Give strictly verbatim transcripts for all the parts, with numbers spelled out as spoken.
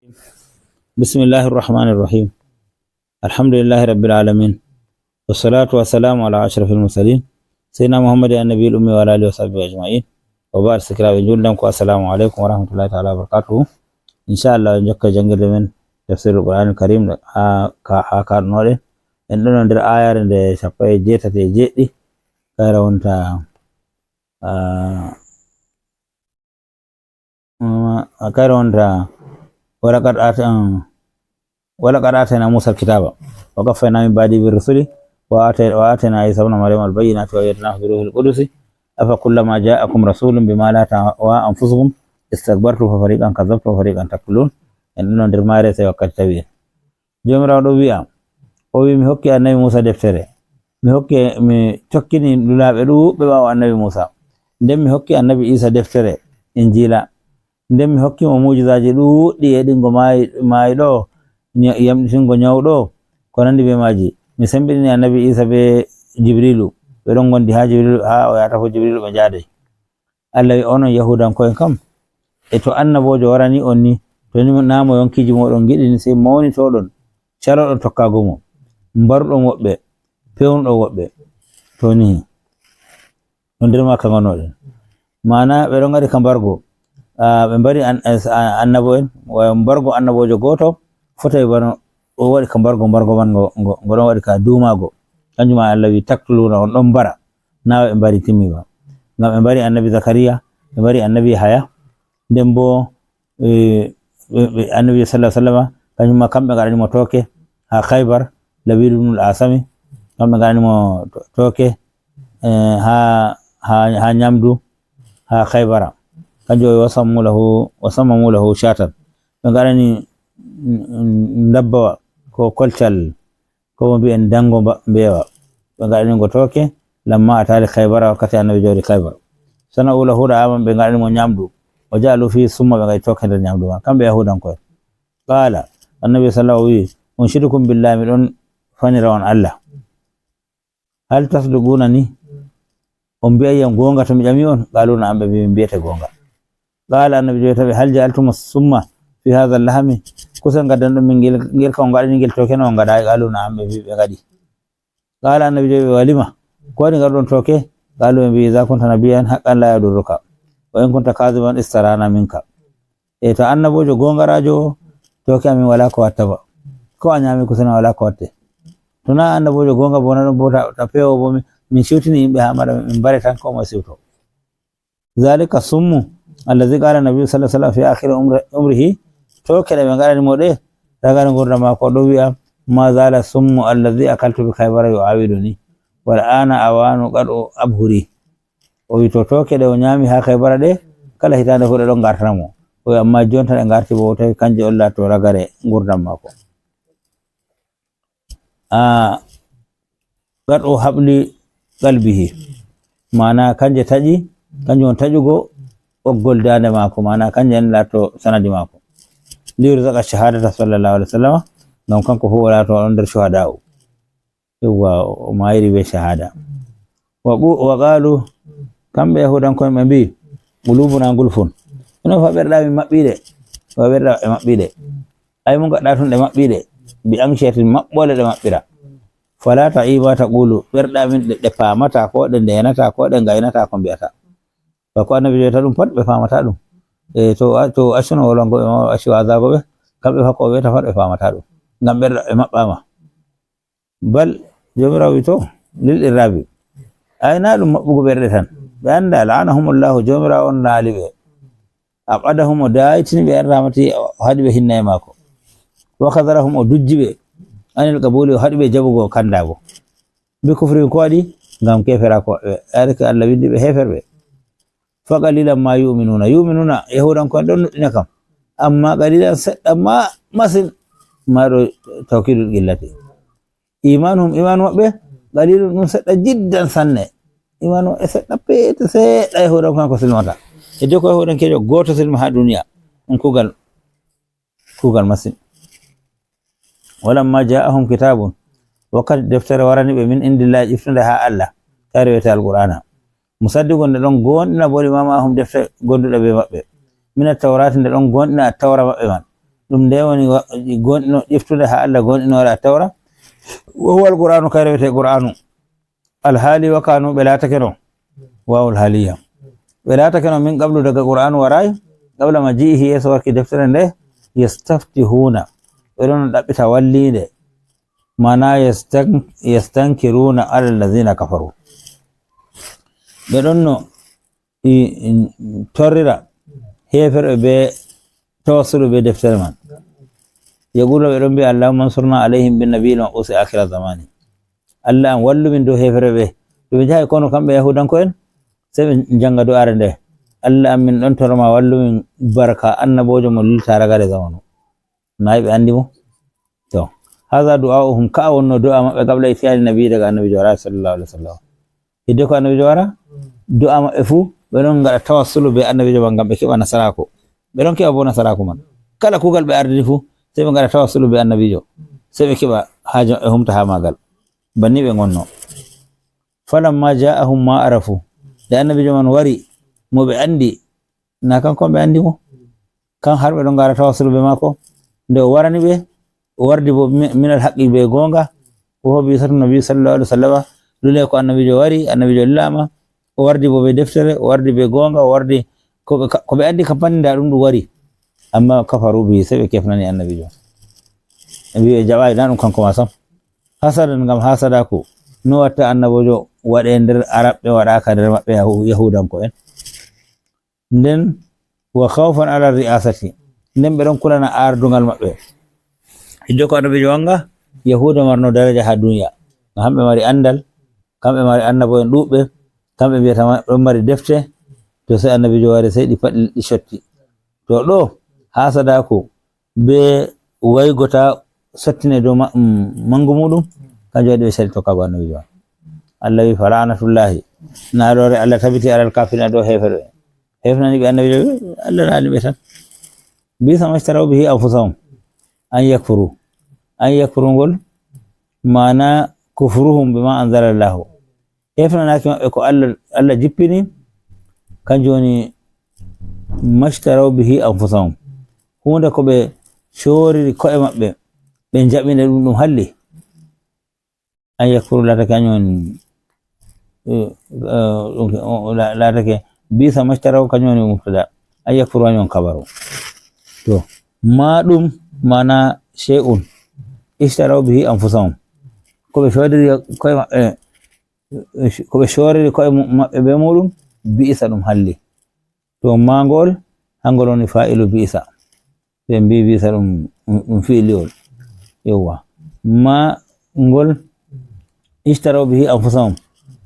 بسم الله الرحمن الرحيم. الحمد لله رب العالمين. والصلاة والسلام على أشرف المرسلين سيدنا محمد النبي الأمي وعلى آله وصحبه أجمعين. وبعد, sakiraaɓe juulɓe, ko assalamu aleykum wa rahmatullahi taala wa barakatuhu. Inchallah, en jokka janngirde men tafsirul Qur'anil Karim ɗo haa ka, haa kaɗnoɗen. En ɗon nder ayare nde sappo e jeetati e jeeɗiɗi. Kayra wonta, ah, ah, kayra wonta, ولقد آت-، ah, ولقد آتينا موسى الكتاب وقفينا من بعده بالرسل وآتي-، وآتينا عيسى ابن مريم البينات وأيدناه بروح القدس أفكلما جاءكم رسول بما لا تهوى أنفسكم استكبرتم ففريقا كذبتم وفريقا تقتلون. En ɗon nder maare, sey wakkati tawi en. Joomiraawo ɗo wi'a, o wi'i, "Mi hokki annabi Muusa deftere. Mi hokki, mi tokkini nulaaɓe ɗuuɗɓe ɓaawo annabi Muusa. Nden mi hokki annabi Iisa deftere, Injiila. Nden mi hokki mo mu'jizaaji ɗuuɗɗi e ɗi ngo maayi, maayiɗo, nya-, yamɗitingo nyawɗo, ko nanndi bee maaji. Mi sembiɗini annabi Iisa bee Jibriilu. Ɓe ɗon ngondi haa Jibriilu, haa o yahata fuu Jibriilu ɓe njaaday." Allah wi'i, "Onon Yahuudanko'en kam, e to annaboojo warani on ni, to ni naa mo yonkiiji mooɗon ngiɗi ni, sey mawnitoɗon, caloɗon tokkaago mo, mbaruɗon woɓɓe, pewnuɗon woɓɓe. To ni, no nder maaka ngonoɗen." Maana, ɓe ɗon ngaɗi ka mbargo. Ah, ɓe mbari an-, eh, annabo'en, wa-, mbargo annaboojo gooto fotay bano o waɗi ka mbargo, mbargo man ngo, ngo, ngo ɗon waɗi ka duumaago. Kanjum ma Allah wi'i, "Taktuluuna, on ɗon mbara." Naa ɓe mbari timmi ba. Ngam ɓe mbari annabi Zakariya, ɓe mbari annabi Yahaya. Nden bo, eh, ɓe, ɓe, annabi sallallahu alaihi wasallama, kanjum ma kamɓe ngaɗani mo tooke haa Khaybar, Labidu ibn al-Asami, kamɓe ngaɗani mo to-, tooke, eh, haa, haa, haa nyamdu, haa Khaybara. Kanjum o, "Wasammu lahu, wasammamu lahu shatan." Ɓe ngaɗani, mm, mm, ndabbawa ko kolcal, ko mo mbi'en dango mba-, mbeewa. Ɓe ngaɗani ngo tooke, "lamma ata li Khaybara", wakkati annabi jooɗi Khaybar. "Sana'u lahu da'aman", ɓe ngaɗani mo nyamdu. "Wa ja'alu fihi summa", ɓe ngaɗi tooke nder nyamdu man. Kamɓe Yahuudanko'en. Qala, annabi sallallahu wi'i, "Unshidukum billahi, mi ɗon fanira on Allah. Hal tasduquna ni? On mbi'ay yam goonga to mi ƴami on?" Qalu, "Na'am," ɓe mbi'i, "Min mbi'ete goonga." Qala, annabi jooɗi tawi, "Hal ja'altum summa fi hadha lahmi?" Kusel ngaddanɗon min ngel, ngel kam on ngaɗani ngel tooke, no on ngaɗaay? Qalu, "Na'am," ɓe mbi'i, ɓe ngaɗi. Qala, annabi jooɗi, "Wa lima? Ko waɗi ngaɗuɗon tooke?" Qalu, ɓe mbi'i, "Idha kunta nabiyyan haqqan la yadurruka, wa in kunta kadhiban istarahna minka." E to annaboojo goongaraajo, tooke amin walaa ko watta ba. Ko a nyaami kusel ma walaa ko watte. To naa annaboojo goonga bo na ɗon bo ta, ta peewo bo min, min siwtini yimɓe haa maɗa min mbare tan ko moye siwto. Zalika summu allazi qala nabi sallallahu alaihi wasallam fi akhiri umri-, umrihi. Tooke ɗe ɓe ngaɗani mo ɗe, ragare ngurdam maako ɗo wi'a, "Ma zala summu allazi akaltu bi Khaybara yu'awiduni. Wal ana awanu qad abhuri." O wi to tooke ɗe o nyaami haa Khaybara ɗe, kala hitaande fuu ɗe ɗon ngartana mo. O wi amma jonta ɗe ngarti bo, o tawi kanje on laatto ragare ngurdam maako. A, qad o habli qalbihi. Maana kanje taƴi, kanjum on taƴugo ɓoggol daande maako, maana kanje en laatto sanadi maako. Liyurzaqa shahadata sallallahu alaihi wasallam, ngam kanko fuu o laato on nder shuhada'u. Yawwa, o maayiri be shahada. Wa qu-, wa qalu, kamɓe Yahuudanko'en ɓe mbi'i, "Qulubuna gulfun." Ino fa ɓerɗe amin maɓɓiiɗe, wa ɓerɗe maɓɓe maɓɓiiɗe. Ay mo ngaɗɗa tun ɗe maɓɓiiɗe, bi angshiyatin, maɓɓole ɗe maɓɓira. Fala ta'i ma taqulu, ɓerɗe amin ɗe, ɗe paamata ko, ɗe ndeenata ko, ɗe ngaynata ko mbi'ata. Ba ko annabi jooɗata ɗum pat ɓe paamata ɗum. E to, to accuno wolwango ɓe ma, accu waazago ɓe, kamɓe fa ko ɓe wi'ata pat ɓe paamata ɗum. Ngam ɓerɗe maɓɓe maɓɓaama. Bal, Joomiraawo wi' to, lil irrabi. Ay, naa ɗum maɓɓugo ɓerɗe tan. Ɓe annda, la'anahumullahu, Joomiraawo on laali ɓe. Ab'adahum, o daaytini ɓe an rahmati, o haɗi ɓe hinnaye maako. Wa kadarahum, o dujji ɓe. Anil qabuli, o haɗi ɓe jaɓugo kandaago. Bi kufrihim, ko waɗi? Ngam keeferaaku maɓɓe. Ari ko Allah windi ɓe heeferɓe. Fa qalilan ma yu'minuna. Yu'minuna, Yahuudanko'en ɗon nuɗɗina kam. Amma qalilan, seɗɗa ma, masin. Ma ɗo tawkidul qillati. Imanuhum, imanu maɓɓe, qalilun, ɗum seɗɗa jiddan sanne. Imanu maɓɓe seɗɗa peete, seɗɗa Yahuudanko'en ko silmata. Heddi ko Yahuudankeejo gooto silmi haa duniya. Ɗum kuugal, kuugal masin. Walamma ja'ahum kitabun, wakkati deftere warani ɓe min indillahi, ƴiftunde haa Allah, kayre wiyete Alqur'aana. Musaddiqun, nde ɗon goonɗina, bo lima ma'ahum, defte gonduɗe bee maɓɓe. Mina tawrati, nde ɗon goonɗina attawra maɓɓe man. Ɗum nde woni wa-, gonɗino ƴeftude haa Allah gonɗinoore Attawra. Wa huwa Alqur'aanu, kayre wiyetee Qur'aanu. Alhaali wa kaanu, ɓe laatakeno. Waawul haaliya. Ɓe laatakeno min qablu, daga Qur'aanu waraay, qabla maji'ihi, yeeso warki deftere nde, yastaftihuuna. Ɓe ɗon ɗaɓɓita walliinde. Maana yastan-, yastankiruuna ala allazina kafaru. Ɓe ɗon no i, i, torrira heeferɓe be tawassulu be deftere man. Yaqulu, ɓe ɗon mbi'a, "Allahumma ansurna alayhim bin nabiyil mab'usi akhira zamani." Allah an, wallu min dow heeferɓe ɓe. To ɓe njahay kono kamɓe Yahudanko'en, sey ɓe njanga du'aare nde, "Allah an, min ɗon toro ma, wallu min barka annaboojo mo lilta ragare zamanu." Nayi ɓe anndi mo? To, haza du'a'uhum, ka'a wonno du'a maɓɓe, qabla ityani nabi, daga annabiijo wara, sallallahu alaihi wasallam. Hidde ko annabiijo wara, du'a maɓɓe fuu, ɓe ɗon ngaɗa tawassulu be annabiijo man ngam ɓe keɓa nasaraaku. Ɓe ɗon keɓa bo nasaraaku man. Kala kuugal ɓe ardini fuu, sey ɓe ngaɗa tawassulu be annabiijo. Sey ɓe keɓa haaje maɓɓe humta haa maagal. Banni ɓe ngonno. Falamma ja'ahum ma arafu. Nde annabiijo man wari, mo ɓe anndi, na kanko ɓe anndi mo. Kan har ɓe ɗon ngara tawassulu be maako. Nde o warani ɓe, o wardi bo mi-, minal haqqi be goonga. Ko ho bi'satu nabi sallallahu alaihi wasallama. Lule ko annabiijo wari, annabiijo lilaama. O wardi bo be deftere, o wardi be goonga, o wardi ko ɓe ka-, ko ɓe anndi kam pat nda ɗum ɗum wari. Amma kafaru bi, sey ɓe kefnani annabiijo. Ɓe mbi ɓe jaɓaay na ɗum kanko ma sam. Hasadan, ngam hasadaaku. No watta annaboojo waɗe nder Arabɓe, waɗaaka nder maɓɓe Yahu-, Yahuudanko'en. Nden, wa khawfan ala ri'asati. Nden ɓe ɗon kulana ardungal maɓɓe. Hidde ko annabiijo wanga, Yahuuda marno daraja haa duniya. Ngam hamɓe mari anndal, kamɓe mari annabo'en ɗuuɓɓe, kamɓe mbiyata ma-, ɗon mari defte, to sey annabiijo wari sey ɗi paɗi ɗi cotti. To ɗo, hasadaaku be waygo ta sottine dow ma-, mm, mangu muɗum, kanjum waɗi ɓe cali tokkaago annabiijo man. Allah wi, "Fala'anatullahi." Naaloore Allah tabiti alal kafirina dow heeferɓe. Heefinani ɓe annabiijo, Allah naali ɓe tan. Bi'sa mashtaraw bihi anfusahum an yakfuru. An yakfuru ngol maana kufruhum bima anzalallahu. Heefinanaaki maɓɓe ko Allah, Allah jippini, kanjum woni mashtaraw bihi anfusahum. Huunde ko ɓe cooriri ko'e maɓɓe, ɓe njaɓi nde ɗum, ɗum halli. An yakfuru laatake kanjum woni, eh, eh, ɗum ke-, o, o la-, laatake bi'sa mashtaraw kanjum woni mubtada. An yakfuru kanjum woni kabaru. To, ma ɗum maana shay'un. Ishtaraw bihi anfusahum. Ko ɓe coodiri ko'e maɓɓe, ko ɓe cooriri ko'e mu-, maɓɓe be muɗum, bi'sa ɗum halli. To, ma ngol, hangol woni fa'ilu bi'sa. Ɓe mbi bi'sa ɗum, ɗum, ɗum fi'iliwol. Yewwa. Ma ngol, ishtaraw bihi anfusahum.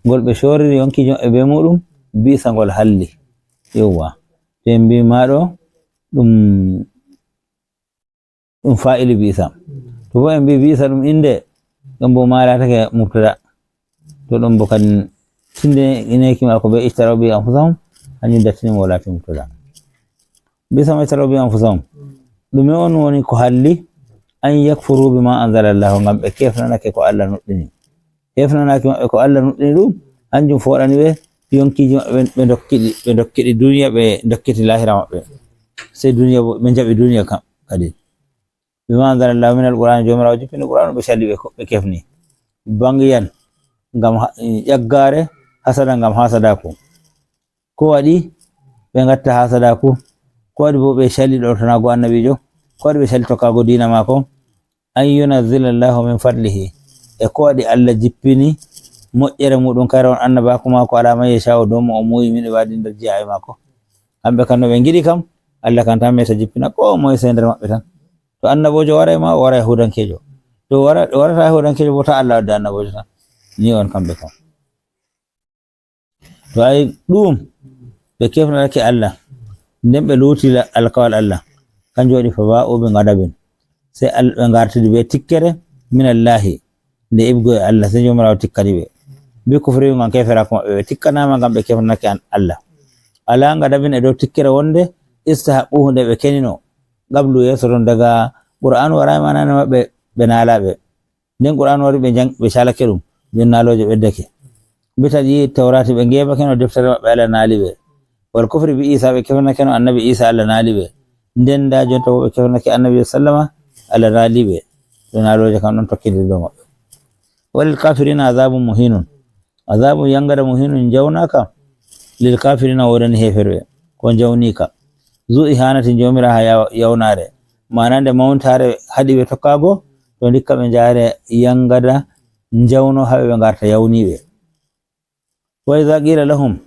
Ngol ɓe cooriri yonkiiji maɓɓe be muɗum, bi'sa ngol halli. Yewwa. Ɓe mbi ma ɗo, ɗum ɗum fa'ilu bi'sa. To bo en mbi bi'sa ɗum innde, ɗon bo ma laatake mubtada. To ɗon bo kan tinde ineeki maako be ishtaraw bi anfusahum, hanjum dattini mo laati mubtada. Bi'sa ma ishtaraw bi anfusahum. Ɗume on woni ko halli? An yakfuru bima anzalallahu, ngam ɓe kefnanake ko Allah nuɗɗini. Hefnanaaki maɓɓe ko Allah nuɗɗini ɗum, hanjum fooɗani ɓe yonkiiji maɓɓe ɓe, ɓe ndokki ɗi, ɓe ndokki ɗi duniya, ɓe ndokkiti lahira maɓɓe. Sey duniya bo, ɓe njaɓi duniya kam kadi. Bima anzalallahu minal Qur'ani, Joomiraawo jippini Qur'aanu, ɓe cali ɓe ko-, ɓe kefni. Bangiyan ngam ha-, ƴaggaare, hasada ngam hasadaaku. Ko waɗi ɓe ngatta hasadaaku? Ko waɗi bo ɓe cali ɗowtanaago annabiijo? Ko waɗi ɓe cali tokkaago diina maako? An yunazzila Allahu min fadlihi. E ko waɗi Allah jippini moƴƴere muɗum, kayre on annabaaku maako, ala man yasha'u, dow mo o muuyi min ibadihi, nder ji'aaɓe maako. Kamɓe kam no ɓe ngiɗi kam, Allah kam tan meta jippina ko moye sey nder maɓɓe tan. To annaboojo waray ma, o wara yahuudankeejo. To wara-, warata yahuudankeejo bo, ta Allah wadda annaboojo tan. Ni on kamɓe kam. To ay ɗum, ɓe kefnatake Allah, nden ɓe luuti la-, alkawal Allah. Kanjum waɗi fa ba'u bi ghadabin. Sey Al-, ɓe ngartidi be tikkere min Allahi, nde iɓgo e Allah, sey Joomiraawo tikkani ɓe. Bi kufrihim, ngam keferaaku maɓɓe, ɓe tikkanaama ngam ɓe kefnatake an Allah. Ala ghadabin, e dow tikkere wonde, istahaqquhu, nde ɓe kenino. Qablu, yeeso ton, daga Qur'aanu waraay ma nane maɓɓe, ɓe naalaaɓe. Nden Qur'aanu wari, ɓe jang-, ɓe calake ɗum, nden naalooje ɓeddake. Bitaji Tawraati, ɓe ngeebakeno deftere maɓɓe, Allah naali ɓe. Wal kufri bi Isa, ɓe kefnakeno Annabi Isa, Allah naali ɓe. Nden nda jonta wo ɓe kefnake Annabi sallama, Allah naali ɓe. Ɗum naalooje kam ɗon tokkindiri dow maɓɓe. Walil kafirina azabun muhinun. Azabun yangada muhinun jawnaaka lil kafirina woodani heeferɓe. Ko jawniika. Zu ihanati jomiraha yaw-, yawnaare. Maana nde mawtaare haɗi ɓe tokkaago, to ndikka ɓe njaare yangada jawno haɓe ɓe ngarta yawniiɓe. Wa iza qila lahum,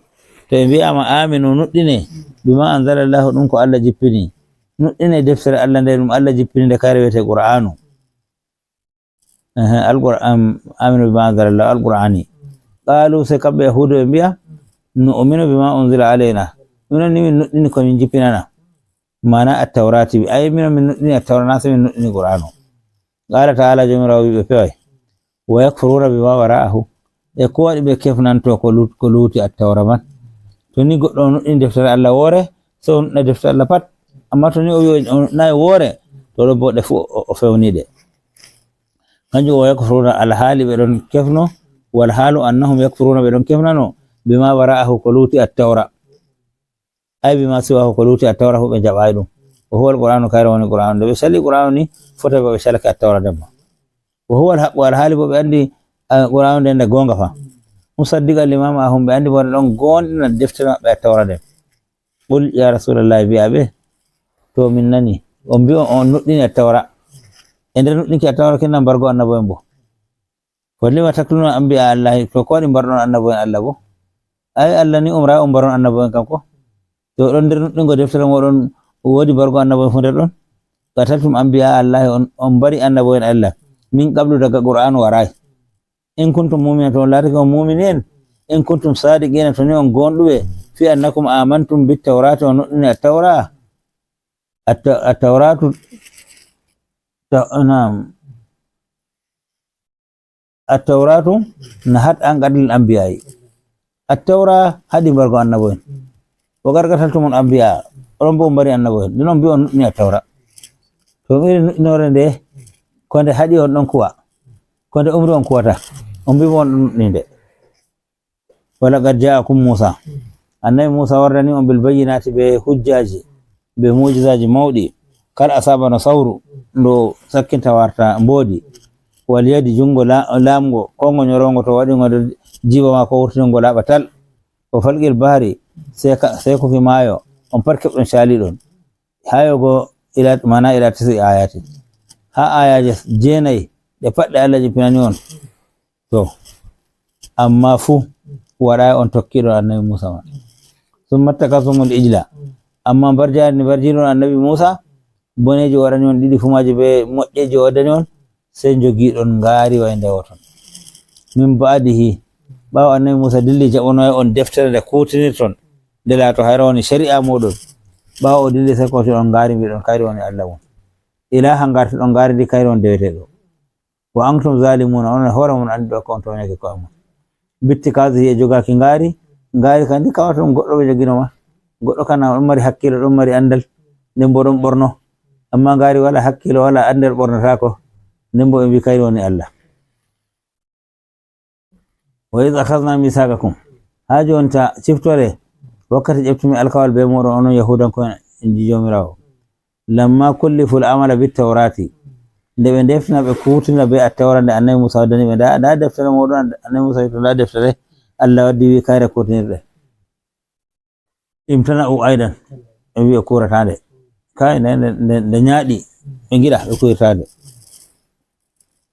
to ɓe mbi'ama aminu nuɗɗine, bima anzalallahu ɗum ko Allah jippini. Nuɗɗine deftere Allah nde ɗum Allah jippini nde kayre wiyete Qur'anu. Ehe, Alqur'an, aminu bima anzalallahu, Alqur'ani. Qalu, se kamɓe Yahudu ɓe mbi'a, nu'minu bima unzila alayna. Minon ni min nuɗɗini ko min jippinana. Mana at-taurati, ay minon min nuɗɗini at-taura na se min nuɗɗini Qur'anu. Qala ta'ala, Jawmiraawo wi ɓe peway. Wa yakfuruna bima wara'ahu. E ko waɗi ɓe kefnanto ko lut-, ko luuti at-taura man? To ni goɗɗo o nuɗɗini deftere Allah woore, se o nuɗɗina deftere Allah pat. Amma to ni o wi o nuɗɗinayi woore, to ɗo bo ɗe fu o, o fewni ɗe. Kanjum wa yakfuruna, alhaali ɓe ɗon kefno, wal haalu annahum yakfuruna, ɓe ɗon kefnano, bima wara'ahu, ko luuti at-taura. Ay bima siwahu, ko luuti at-taura fu ɓe jaɓayi ɗum. Wa huwa al-Qur'anu, kayre woni Qur'anu. Nde ɓe sali Qur'anu ni, fota ba ɓe salake at-taura nden ma. Wa huwa al-haqqu, alhaali bo ɓe andi, ah, Qur'anu nden nde goonga fa. Musaddiqan lima ma'ahum, ɓe andi bo nde ɗon goonɗina deftere maɓɓe at-taura nden. Qul, ya Rasulallah, bi'a ɓe, to min nani on mbi'on on nuɗɗini at-taura. E nder nuɗɗinki at-taura kin na mbargo annabo'en bo. Ko lima taktuluna anbiya Allahi, to ko waɗi mbarɗon annabo'en Allah bo? Ay Allah ni umra on mbaron annabo'en kanko. To ɗon nder nuɗɗingo deftere moɗon woodi mbargo annabo'en fu nder ɗon? Qataltum anbiya Allahi, on, on mbari annabo'en Allah. Min qablu, daga Qur'anu waray. In kuntum mu'minin, to on laatake on mu'mini en. In kuntum sadiqina, to ni on goonɗuɓe. Fi annakum amantum bit tawrati, on nuɗɗini at-tawra. At-, at-tawratu, ta-, naam. At-tawratu nahat an qatlil anbiya'i. At-tawra haɗi mbargo annabo'en. Wa qad qataltumul anbiya. Oɗon bo on mbari annabo'en. Nden on mbi on nuɗɗini at-tawra. To on iri nuɗɗinoore nde, ko nde haɗi on ɗon kuwa. Ko nde umri on kuwata. On mbi bo on ɗon nuɗɗini nde. Wa laqad ja'akum Musa. Annabi Musa wardani on bil bayyinati, be hujjaji, be mu'jizaji mawɗi. Kal asaba, no sawru, ndo sakkinta warta mboodi. Wal yadi, jungo la-, lamgo, kongo nyorongo to waɗi ngo nder jiba maako wurtini ngo laaɓa tal. Wa falqil bahri, seka-, sekuki maayo, on pat keɓɗon caliɗon. Hayo go ila, mana ila tisi ayati. Ha ayaje jeenayi, ɗe pat ɗe Allah jippinani on. To, amma fu waɗayi on tokkiɗon annabi Musa man. Summa takasumul ijla. Amma mbarjaari ndi mbarjiɗon annabi Musa, boneeji o waɗani on ɗiɗi fu maaji be moƴƴeeji o waddani on, sey njogiɗon ngaari wa nde woton. Min ba'dihi, ɓaawo annabi Musa dilli jaɓanoyi on deftere nde kuutinirton, nde laato hayra woni shari'a muɗum. Ɓaawo o dilli sey kootiɗon ngaari mbiɗon kayri woni Allah mum. Ilaha ngartiɗon ngaari ndi kayri woni deweteeɗo. Wa antum zalimuna, onon hoore mon andi ɗo ko on toñake koye mon. Bitti kaasi e jogaaki ngaari, ngaari kan ndi kawata ɗum goɗɗo ɓe jogino ma. Goɗɗo kan ɗon mari hakkilo, ɗon mari andal, nden bo ɗon ɓorno. Amma ngaari wala hakkilo, wala andal, ɓornataako, nden bo ɓe mbi kayri woni Allah. Wa iz akhadna misaqakum. Ha joni ta ciftore wakkati ƴeftumi alkawal be moɗon onon Yahudanko'en, inji Jawmiraawo. Lamma kulliful amala bit tawrati. Nde ɓe deftina ɓe kuutina be attawra nde annabi Musa waddani ɓe. Nda, nda deftere moɗon, annabi Musa wi to nda deftere Allah waddi wi kayre kuutinirɗe. Imtana'u aidan. Ɓe wi ɓe kuurata nde. Kay nde, nde, nde, nde ñaaɗi. Ɓe ngiɗa ɓe kuurata nde.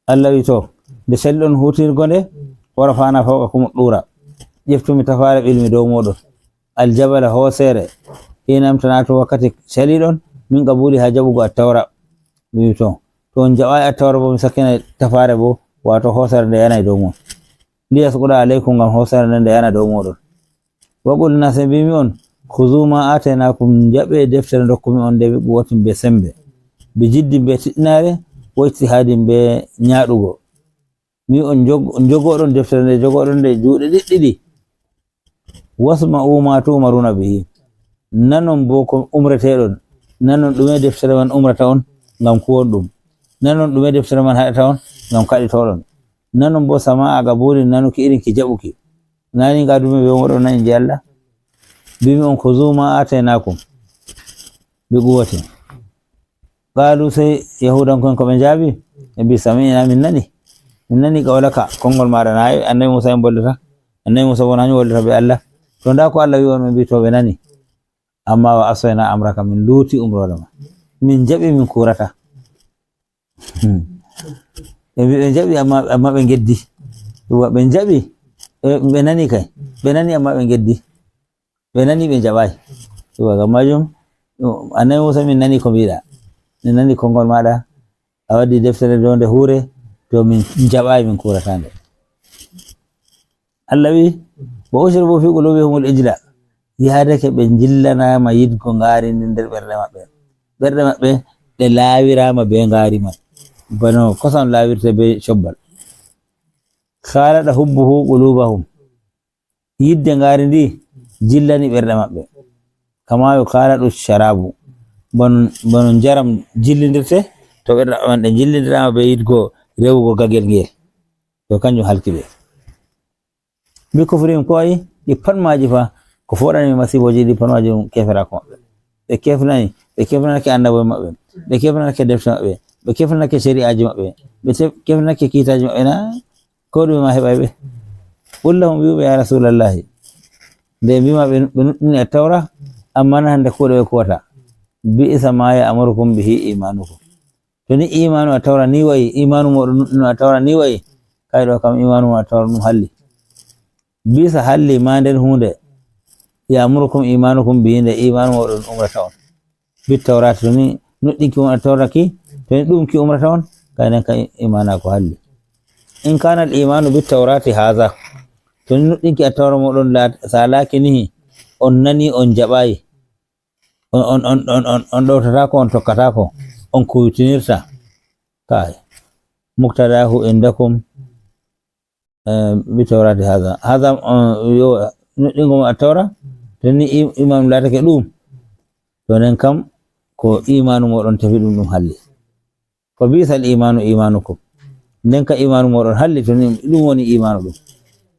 Allah wi to, nde caliɗon huutirgo nde, wa rafa'na fawqakum ɗuura. Ƴeftumi tafaare ɓilmi dow moɗon. Aljabala hooseere, hina imtana'tum wakkati caliɗon, min qabuli ha jaɓugo attawra. Mi wi to, to on jaɓayi attawra bo mi sakkinay tafaare bo, wato hooseere nde yanay dow mon. Liyasquda alaykum, ngam hooseere nde nde yana dow moɗon. Wa qulna, sey mbimi on, khuzu ma ataynakum, jaɓe deftere dokkumi on nde bi quwwatin be sembe. Bi jiddin be tiɗɗinaare, wa ijtihadin be ñaaɗugo. Mi on jog-, jogoɗon deftere nde, jogoɗon nde juuɗe ɗiɗɗiɗi. Wasma'u ma tu'maruna bihi. Nanon bo ko umreteɗon. Nanon ɗume deftere man umrata on ngam kuwon ɗum. Nanon ɗume deftere man haɗata on ngam kaɗitoɗon. Nanon bo sama'a qabulin, nanuki irin ki jaɓuki. Nani nga dume be moɗon nani je Allah? Bimi on khuzu ma ataynakum bi quwwatin. Qaalu, sey Yahuudanko'en ko ɓe njaabi, ɓe mbi, "Sami'na, min nani. Min nani qawlaka, konngol maaɗa na annabi Muusa en bollata. Annabi Muusa wona hanyum wollata be Allah. To ndaa ko Allah wi'i on," ɓe mbi, "To ɓe nani. Amma wa asayna amraka, min luuti umroore ma. Min njaɓi, min kuurata." Hmm. Ɓe mbi ɓe njaɓi, amma, amma ɓe ngeddi. Wa ɓe njaɓi, ɓe, ɓe nani kay. Ɓe nani, amma ɓe ngeddi. Ɓe nani, ɓe njaɓaay. Wa ngam maajum, annabi Muusa, min nani ko mbiɗa. Min nani konngol maaɗa. A waddi deftere dow nde huure, to min njaɓaay, min kuurata nde. Allah wi, "Wa ushribu fi qulubihimul ijla." Yaadake ɓe njillanama yidgo ngaari ndin nder ɓerɗe maɓɓe. Ɓerɗe maɓɓe ɗe laawirama be ngaari man. Bano kosam laawirte be cobbal. Khalada hubbuhu qulubahum. Yidde ngaari ndi jillani ɓerɗe maɓɓe. Kama yukhaladu sharabu. Bano, bano njaram jillindirte, to ɓerɗe maɓɓe man ɗe jillindirama be yidgo rewugo gagel ngel. To kanjum halki ɓe. Bi kufrihim, ko ayi, ɗi pat maaji fa, ko foɗani ɓe masiibooji ɗi pat maaji ɗum keeferaaku maɓɓe. Ɓe keefnani, ɓe keefnanake annabo'en maɓɓe, ɓe keefnanake defte maɓɓe, ɓe keefnanake shari'aaji maɓɓe, ɓe tef-, keefnanake kiitaaji maɓɓe na? Ko ɗume ma heɓay ɓe? Qul lahum, wi'u ɓe, ya Rasulallahi, nde mbima ɓe, ɓe nuɗɗini Attawra, amma na hande kuuɗe ɓe kuwata. Bi'sa ma ya'murukum bihi imanukum. To ni imaanu Attawra ni wa'i, imaanu moɗon nuɗɗino Attawra ni wa'i, kay ɗo kam imaanu mo Attawra ɗum halli. Bisa halli ma nden huunde, ya'murukum imanukum bihi, nde imaanu moɗon umrata on. Bit Tawrati, to ni nuɗɗinki on Attawra ki, to ni ɗum ki umrata on, kay nden kam imaanaaku halli. In kana al imanu bit Tawrati haza, to ni nuɗɗinki Attawra moɗon laat-, sa laaki nihi, on nani on jaɓayi. On, on, on, on, on, on ɗowtataako, on tokkataako, on kuwitinirta. Kaay. Muqtadahu indakum, eh, bi Tawrati haza. Haza, eh, yo, nuɗɗingo mo Attawra, to ni im-, imaanu laatake ɗum, to nden kam ko imaanu moɗon tefi ɗum, ɗum halli. Fa bi'sal imaanu imanukum. Nden ka imaanu moɗon halli, to ni ɗum woni imaanu ɗum.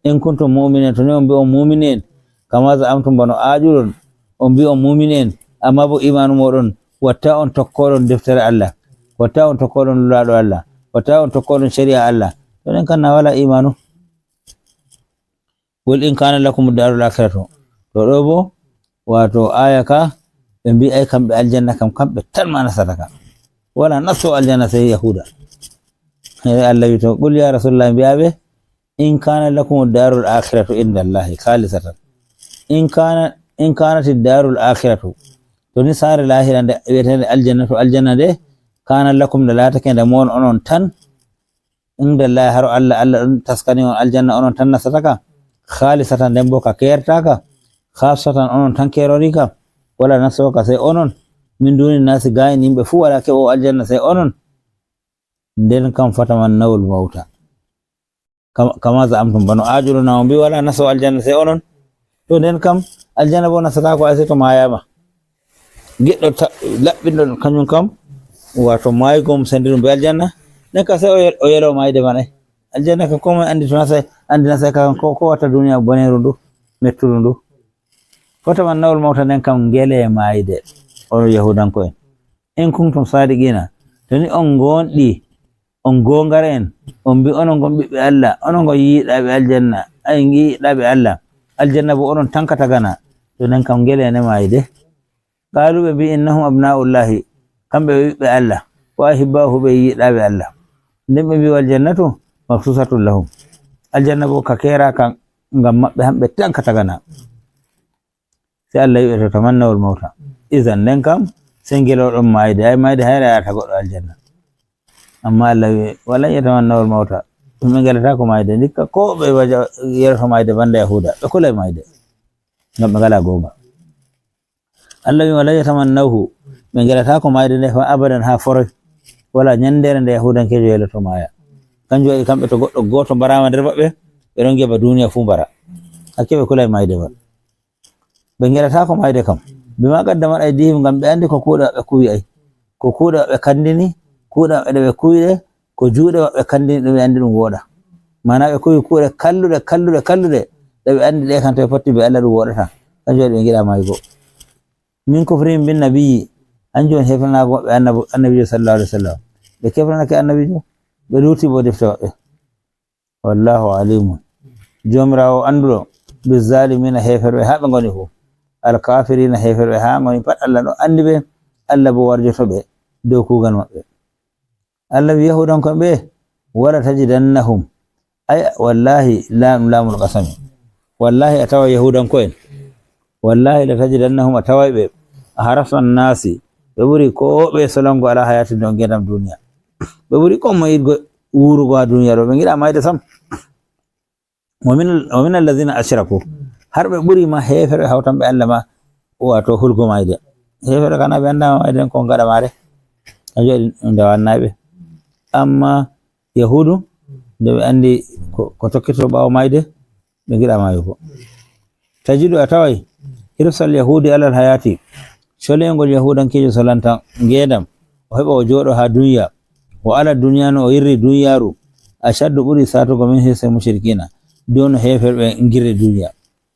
In kuntum mu'minin, to ni on mbi on mu'mini en, kama za'amtum, bano aaƴuɗon, on mbi on mu'mini en, amma bo imaanu moɗon watta on tokkoɗon deftere Allah, watta on tokkoɗon Nulaaɗo Allah, watta on tokkoɗon shari'a Allah, to nden kan na wala imaanu. Qul in kana lakum darul akhiratu. To ɗo bo, wato aya ka, ɓe mbi'ay kamɓe aljanna kam, kamɓe tan ma nasata ka. Wala nasto aljanna sey Yahuda. Eh, Allah wi to, qul ya Rasulullah, mbi'a ɓe, in kana lakum darul akhiratu inda Allahi khalisatan. In kana, in kanati darul akhiratu. To ni saare lahira nde wi'etende aljanna, to aljanna nde, kana lakum, nde laatake nde mon onon tan, inda Allahi, haro Allah, Allah ɗon taskani on aljanna, onon tan nasata ka, khalisatan, nden bo ka kertaka, khassatan, onon tan kerori ka, wala nasoka sey onon, min duni nasi, gayen yimɓe fuu wala keɓo aljanna sey onon, nden kam fatamannawul mawta. Kama, kama za'amtum, bano aaƴuɗon na on mbi wala naso aljanna sey onon. To nden kam, aljanna bo nasataako ay sey to maayaama. Giɗɗo ta-, laɓɓinɗo kanjum kam, wato maayugo mum sendirɗum be aljanna, nden kam sey o yel-, o yelo maayde man ay. Aljanna kam ko moye andi to nasay, andi nasay ka ko, ko watta duniya boneru ndu, metturu ndu. Fatamannawul mawta, nden kam ngele maayde, onon Yahudanko'en. In kuntum sadiqina, to ni on ngoonɗi, on goongare'en, on mbi onon ngon ɓiɓɓe Allah, onon ngon yiɗaaɓe aljanna, ay, yiɗaaɓe Allah, aljanna bo onon tankata gana, to nden kam ngele ne maayde. Qalu, ɓe mbi, innahum abna'ullahi, kamɓe ɓe ɓiɓɓe Allah, wa ahibba'uhu, ɓe yiɗaaɓe Allah. Nden ɓe mbi, wal jannatu maksusatun lahum, aljanna bo ka keraka ngam maɓɓe, hamɓe tankata gana. Sey Allah wi'e to tamannawul mawta. Izan, nden kam, sey ngeloɗon maayde. Ay, maayde hayre yaata goɗɗo aljanna. Amma Allah wi'e, walan yatamannawul mawta. Ɓe ngelataako maayde. Ndikka ko ɓe waja-, yeloto maayde banda Yahuda. Ɓe kulay maayde. Ngam ɓe ngalaa goonga. Allah wi'e, walan yatamannawhu. Ɓe ngelataako maayde nde fa abadan, haa foroy. Wala nyandere nde Yahudankeejo yeloto maaya. Kanjum waɗi kamɓe to goɗɗo gooto mbaraama nder maɓɓe, ɓe ɗon ngeɓa duniya fuu mbara. Hakke ɓe kulay maayde ba. Ɓe ngelataako maayde kam. Bima qaddamat aydihim, ngam ɓe anndi ko kuuɗe maɓɓe kuwi ay. Ko kuuɗe maɓɓe kandini, kuuɗe maɓɓe ɗe ɓe kuwi ɗe, ko juuɗe maɓɓe kandini ɗum, ɓe anndi ɗum wooɗa. Maana ɓe kuwi kuuɗe kalluɗe, kalluɗe, kalluɗe, ɗe ɓe anndi ɗe kam to ɓe potti be Allah ɗum wooɗata. Kanjum waɗi ɓe ngiɗaa maayugo. Min kufrihim bin nabiyyi, Hanjum woni hefranaago maɓɓe annabi, annabiijo sallallahu alaihi wasallam. Ɓe kefranake annabiijo, ɓe luuti bo defte maɓɓe. Wallahu alimun. Joomiraawo annduɗo bizzalimina heeferɓe haa ɓe ngoni fuu. Alkafirina heeferɓe haa ngoni pat Allah ɗo anndi ɓe, Allah bo warjoto ɓe dow kuugal maɓɓe. Allah wi Yahuudanko'en ɓe, "Wala tajidannahum." Ay, wallahi, la-, laamul qasami. Wallahi, a tawa Yahuudanko'en. Wallahi, la tajidannahum, a taway ɓe. A harasa nasi. Ɓe ɓuri ko ɓe solongo ala hayati nder ngeendam duniya. Ɓe ɓuri ko mo yiɗgo wuurugo ha duniya ɗo. Ɓe ngiɗa mayde sam. Wa min, wa min allazina ashraku. Har ɓe ɓuri ma heeferɓe hawtanɓe Allah ma, wato hulgo mayde. Heeferɓe kana ɓe annda mayde ko ngaɗa mare. A jooɗi nde wannay ɓe. Amma Yahuudu, nde ɓe anndi ko, ko tokkito ɓaawo maayde, ɓe ngiɗa maayugo. Tajidu, a taway, hirsal Yahuudi alal hayaati, coleyngol Yahuudankeejo solanta ngeendam, o heɓa o jooɗo haa dunya, o ala dunya no o yirri dunyaaru, ashaddu, ɓuri saatugo, min hirsal mushrikina, dow no heeferɓe ngirri dunya.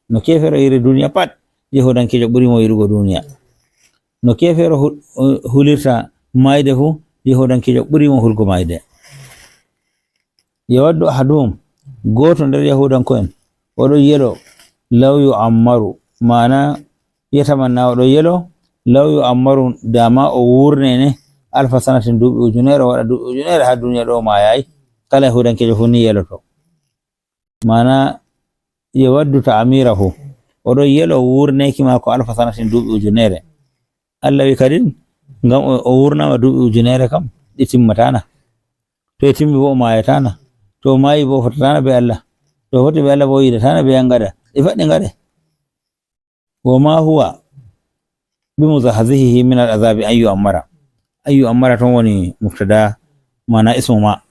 No keefeero yirri dunya pat, Yahuudankeejo ɓuri mo yiɗugo dunya. No keefeero hu-, hulirta maayde fu, Yahuudankeejo ɓuri mo hulgo maayde. Yawaddu ahaduhum, gooto nder Yahuudanko'en, o ɗon yelo, law yu'ammaru, maana yatamanna, o ɗon yelo, law yu'ammaru, dama o wuurne ne, alfa sanatin, duuɓi ujunere, o waɗa duuɓi ujunere haa duniya ɗo, o maayaay. Kala Yahuudankeejo fu ni yeloto. Maana yawaddu ta'amirahu, o ɗon yelo wuurneeki maako alfa sanatin, duuɓi ujunere. Allah wi kadin, ngam o, o wuurnaama duuɓi ujunere kam, ɗi timmatana. To e timmi bo o maayatana. To o maayi bo o fottatana be Allah. To o fotti be Allah bo o yidatana be yangada. Ɗi faɗɗi ngaɗe. Wa ma huwa bi muzahzihihi min al azabi an yu'ammara. An yu'ammara ton woni mubtada, maana ismu ma.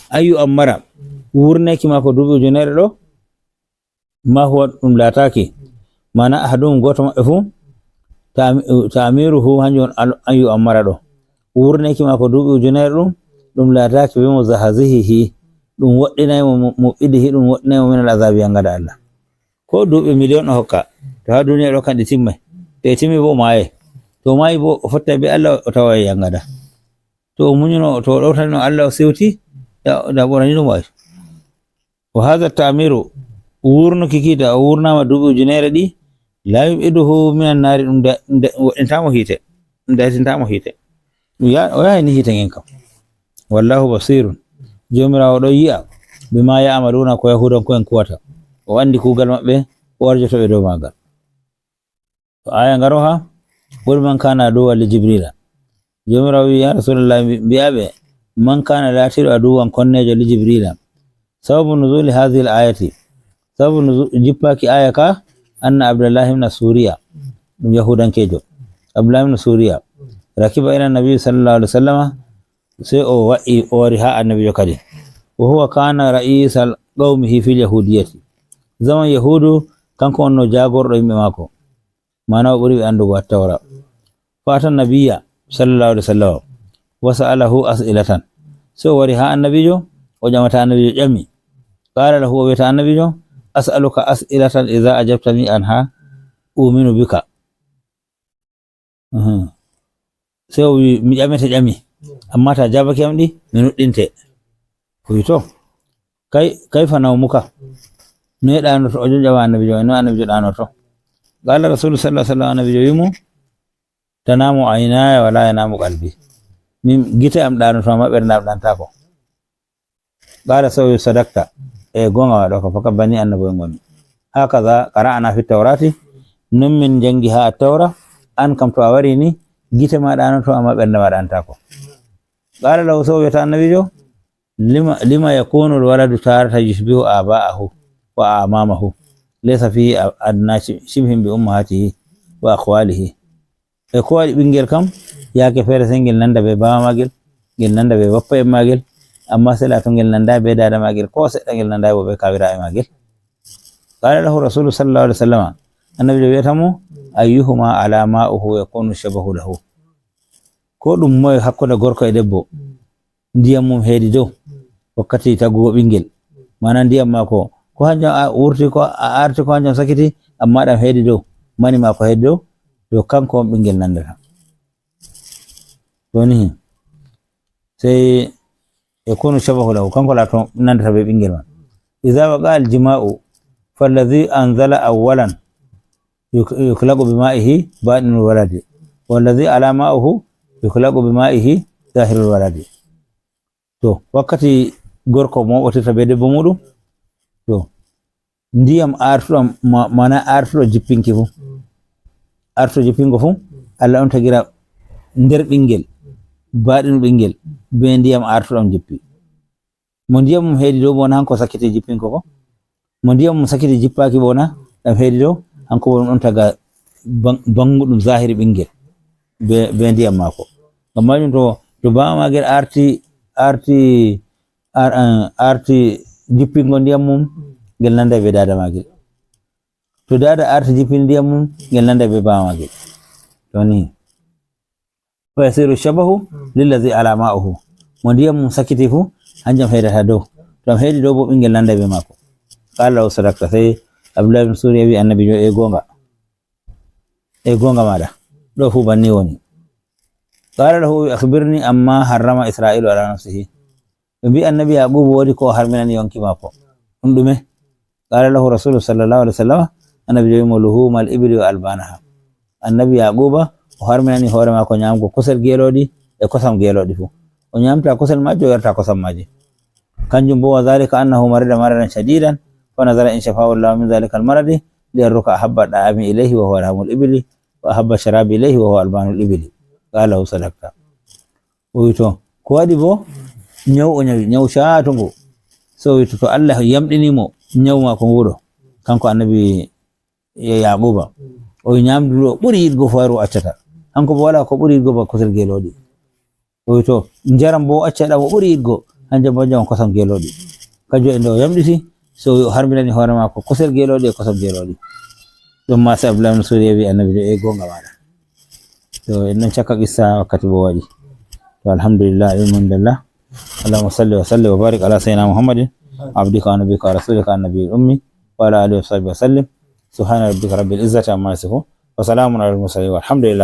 An yu'ammara, wuurneeki maako duuɓi ujunere ɗo, ma huwa, ɗum laataaki. Maana ahaduhum, gooto maɓɓe fuu, ta'ami-, ta'amiruhu, hanjum woni al-, an yu'ammara ɗo. Wuurneeki maako duuɓi ujunere ɗum, ɗum laataaki bi muzahzihihi. Ɗum woɗɗinay mo, mu-, muɓɓidihi, ɗum woɗɗinay mo min al azabi, yangada Allah. Ko duuɓi miliyon o hokka, to haa duniya ɗo kam ɗi timmay. To e timmi bo o maaye. To o maayi bo o fottay be Allah, o taway yangada. To o munyuno, to o ɗowtanino Allah o siwti, da, da ɓorani ɗum waay. Wa hadha ta'miru, wuurnuki ki da o wuurnaama duuɓi ujunere ɗi, la yub'iduhu minan naari, ɗum da, da, woɗɗintaamo hiite. Ɗum daytintaamo hiite. Ɗum ya-, o yahay ni hiite ngen kam. Wallahu basirun. Joomiraawo ɗon yi'a bima ya'maluna, ko Yahuudanko'en kuwata. O anndi kuugal maɓɓe, o warjoto ɓe dow maagal. To aya ngaroha, qul man kana aduwwan li Jibrila. Joomiraawo wi, ya Rasulallah, mbi-, mbi'aɓe, man kana laatiiɗo aduwwan konneejo li Jibrila. Sababu nuzuli hadhihi al-ayati. Sababu nuzu-, jippaaki aya ka, anna Abdullah ibn Suriya, ɗum Yahuudankeejo. Abdullah ibn Suriya. Rakiba ila Nabi sallallahu alaihi wasallama, sey o wa'i, o wari haa Annabiijo kadi. Wa huwa kana ra'isal qawmihi fil yahudiyyati. Zaman Yahuudu, kanko wonno jaagorɗo yimɓe maako. Maana o ɓuri ɓe anndugo Attawra. Fa ata Nabiyya sallallahu alaihi wasallam wa sa'alahu as'ilatan. Sey o wari haa Annabiijo, o ƴamata Annabiijo ƴami. Qala lahu, o wi'ata Annabiijo, "As'aluka as'ilatan idha ajabtani anha, uminu bika." Mhm. Sey o wi, "Mi ƴamete ƴami, amma ta jaabake am ɗi, mi nuɗɗinte." O wi, "To, kay, kayfa nawmuka?" Noye ɗaanoto? O ƴama Annabiijo, noye Annabiijo ɗaanoto? Qala Rasulu sallallahu alaihi wasallam, Annabiijo wi mo, "Tanamu aynaya wa la yanamu qalbi." Min gite am ɗaanoto, amma ɓernde am ɗaantaako. Qala, sey o wi, "Sadaqta." E, goonga waɗo ka, faka bani annabo'en ngoni. Hakaza qara'na fi tawrati, non min jangi haa Attawra, an kam to a wari ni, gite ma ɗaanoto, amma ɓernde ma ɗaantaako. Qala lahu, sey o wi'ata Annabiijo, "Lima, lima yakunu al-waladu taratan yushbihu aba'ahu wa amamahu, laysa fihi a-, adna shi-, shibhin bi ummahatihi wa akhwalihi." E ko waɗi ɓinngel kam, yaake feere sey ngel nanda bee baaba maagel, ngel nanda bee bappa en maagel, amma sey laato ngel nandaay bee daada maagel, koo seɗɗa ngel nandaay bo bee kaawiraaɓe maagel. Qala lahu Rasulu sallallahu alaihi wasallama, Annabiijo wi'ata mo, "Ayyuhuma ala ma'uhu yakunu shabahu lahu." Ko ɗum moye hakkunde gorko e debbo, ndiyam mum heedi dow wakkati taggugo ɓinngel. Maana ndiyam maako, ko hanjum a wurti, ko a arti, ko hanjum sakiti, amma ɗam heedi dow, mani maako heedi dow, to kanko on ɓinngel nandata. Woni sey e kunu shabahu lahu, kanko laato nandata be ɓingel man. Idza waqa al jima'u, fallazi anzala awwalan yuk-, yuklaqu bi ma'ihi batinul waladi, wallazi ala ma'uhu yuklaqu bi ma'ihi zahirul waladi. To, wakkati gorko mooɓotirta be debbo muɗum, to, ndiyam artuɗam, ma-, mana artuɗo jippinki fu. Artuɗo jippingo fu, Allah on tagira nder ɓingel, baɗinu ɓingel, be ndiyam artuɗam jippi. Mo ndiyam mum heedi dow bo na hanko sakkiti jippingo ko. Mo ndiyam mum sakkiti jippaaki bo na ɗam heedi dow, hanko bo ɗum ɗon taga ban-, banguɗum zahiri ɓingel be, be ndiyam maako. Ngam majum to, to bawa magel arti, arti, ar-, eh, arti jippingo ndiyam mum, ngel nanday be dada magel. To dada arti jippini ndiyam mum, ngel nanday be bawa magel. To ni. Fa yasiru shabahu lillazi ala ma'uhu. Mo ndiyam mum sakkiti fu, hanjum heedata dow. To ɗam heedi dow bo ɓingel nanday be maako. Qala lahu sadaqta, sey Abdullah bin Suriya wi Annabi jo e gonga. E gonga maɗa. Ɗo fu banni woni. Qala lahu akhbirni amma harrama Isra'ilu ala nafsihi. Ɓe mbi Annabi Yaqubu woodi ko o harminani yonki maako. Ɗum ɗume? Qala lahu Rasulu sallallahu alaihi wasallam, Annabi jo wi mo luhumal ibli wa albanaha. Annabi Yaquba o harminani hoore maako nyamgo kusel geelooɗi e kosam geelooɗi fu. O nyamta kusel maaji, o yarta kosam maaji. Kanjum bo, wa dhalika annahu marida maradan shadidan, fa nazara in shafahu Allahu min dhalika almaradi, li yarruka ahabba da'ami ilayhi wa huwa lahmul ibli, wa ahabba sharabi ilayhi wa huwa albanul ibli. Qala lahu sadaqta. O wi to, ko waɗi bo? Nyaw o nyawi, nyaw shaatungu. So o wi to, to Allah yamɗini mo nyaw maako nguɗo, kanko Annabi Ya-, Yaquba. O wi nyamdu ndu o ɓuri yiɗgo faaru o accata. Hanko bo wala ko ɓuri yiɗgo ba kusel geelooɗi. O wi to, njaram bo o acca ɗam o ɓuri yiɗgo, hanjum bo njaram kosam geelooɗi. Kanjum e nde o yamɗiti, so o wi o harminani hoore maako kusel geelooɗi e kosam geelooɗi. Ɗum ma sey Abdullah bin Suriya wi Annabi jo e gonga maɗa. To en ɗon cakka qissa wakkati bo waɗi. To alhamdulillah, alhamdulillah. Allahumma salli wa sallim wa barik ala sayyidina Muhammadin, abdika wa nabiyyika wa rasulika annabiyil ummi, wa ala alihi wa sahbihi wa sallim. Subhana rabbika rabbil izzati amma yasifun. Wa salamun alal mursalin walhamdulillah.